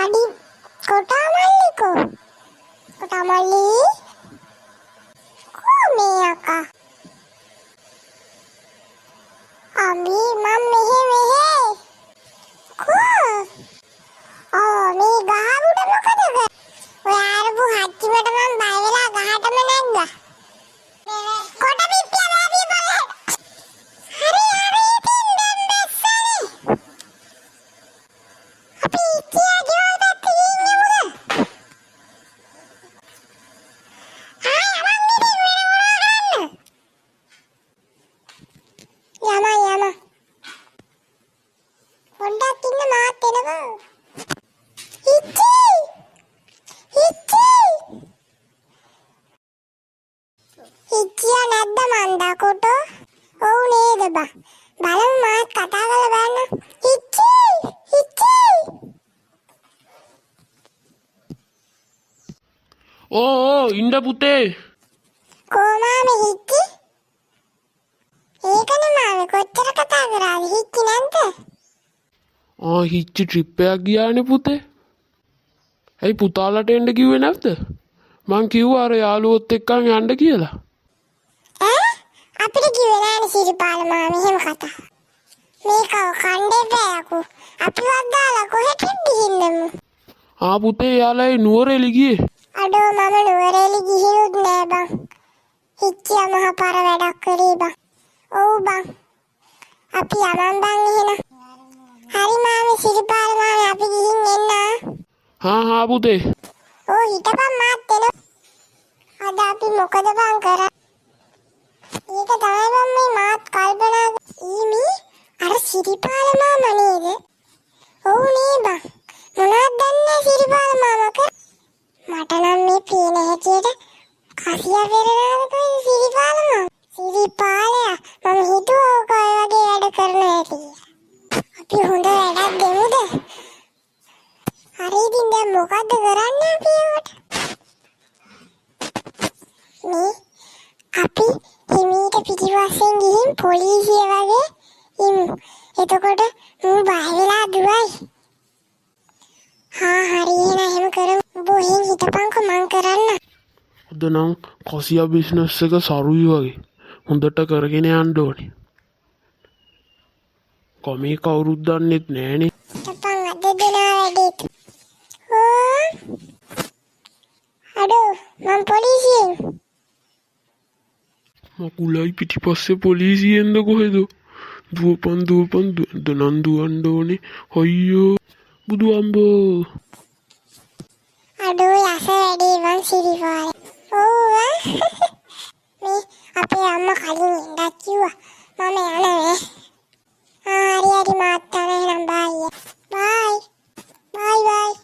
කඩි කොටා මල්ලි කෝ? කොටා මල්ලි කෝ මේ අකා? අම්බි මං මෙහෙ මෙහෙ. කෝ? ආ මේ ගහ උඩ මොකද කරන්නේ? ඔය ආරපු හච්චිමට මං බය වෙලා ගහටම නැග්ගා. කොට පිප්පියා බාබිය බලන්න. හරි හරි ඉතින් දැන් බැස්සනේ. අපි ඉච්චියා ගෙවල් පැත්තේ ගිහින් යමුද? ආ යමන් ඉතින් වෙන මොනවා කරන්න? යමන් යමන්. පොඩ්ඩක් ඉන්න මාත් එනවා. ඉච්චි! ඉච්චි! හිච්චියා නැද්ද මන්දා කොටෝ? ඔව් නේද බං. බලමු මාත් කතා කරලා බලන්න. හිච්චි! හිච්චි! ඕ ඕ ඉන්න පුතේ. කෝ මාමේ හිච්චි? ඒකනේ මාමේ කොච්චර කතා කරාද හිච්චි නැන්ද? ආ හිච්චි ට්‍රිප් එකක් ගියානේ පුතේ. ඇයි පුතාලට එන්න කිව්වේ නැද්ද? මං කිව්වා අර යාළුවොත් එක්කන් යන්න කියලා. ඈ අපිට කිව්වේ නෑනේ සිරිපාල මාමේ එහෙම කතා. මේකව කණ්ඩ එපා යකෝ. අපිවත් දාලා කොහෙට ගිහින් දෙමු? ආ පුතේ එයාලා ඒ නුවරඑළි ගියේ. අඩෝ මම නුවරඑළි ගිහිනුත් නෑ බං. හිච්චියා මහ පර වැඩක් කරේ බං. ඔව් බං. අපි යමන් බං එහෙනම්. හරි මාමේ සිරිපාල මාමේ අපි ගිහින් එන්න. හා හා පුතේ. ඕ හිටපන් මාත් එනවා. අද අපි මොකද බං කරන්නේ? ඒක තමයි බං මේ මාත් කල්පනා ඊමි අර සිරිපාල මාමා නේද? ඔව් නේ බං. මොනවද දන්නේ සිරිපාල මාමා කර? මට නම් මේ පේන හැටියට කසියා පෙරනාද කොයිද සිරිපාල මාමා? සිරිපාලයා මම හිතුවා ඔක ඔය වගේ වැඩ කරන ඇති කියලා. අපි හොඳ වැඩක් දෙමුද? හරි ඉතින් දැන් මොකද්ද කරන්නේ අපි ඒවට? මේ අපි හිමීට පිටිපස්සෙන් ගිහින් පොලිසිය වගේ ඉමු. එතකොට මූ බය වෙලා දුවයි. හා හරි එහෙනම් එහෙම කරමු. උඹ ඔහෙන් හිටපන්කෝ මං කරන්න. අද නම් කසියා බිස්නස් එක සරුයි වගේ. හොඳට කරගෙන යන්න ඕනේ. කමේ කවුරුත් දන්නෙත් නෑනේ. හිටපන් අද දෙනවා වැඩේට. ඕ අඩෝ මං පොලිසියෙන්. මකුලයි පිටිපස්සේ පොලිසියෙන්ද කොහෙද? දුවපන් දුවපන් දුවන්න නම් දුවන්න ඕනේ. අයියෝ බුදු අම්බෝ. අඩෝ යස වැඩේ බං සිරිපාල. ඔව් ආ. මේ අපේ අම්මා කලින් එන්නත් කිව්වා. මම යනවා ඈ. ආ හරි හරි මාත් යනවා එහෙනම් බායි. බායි. Bye bye.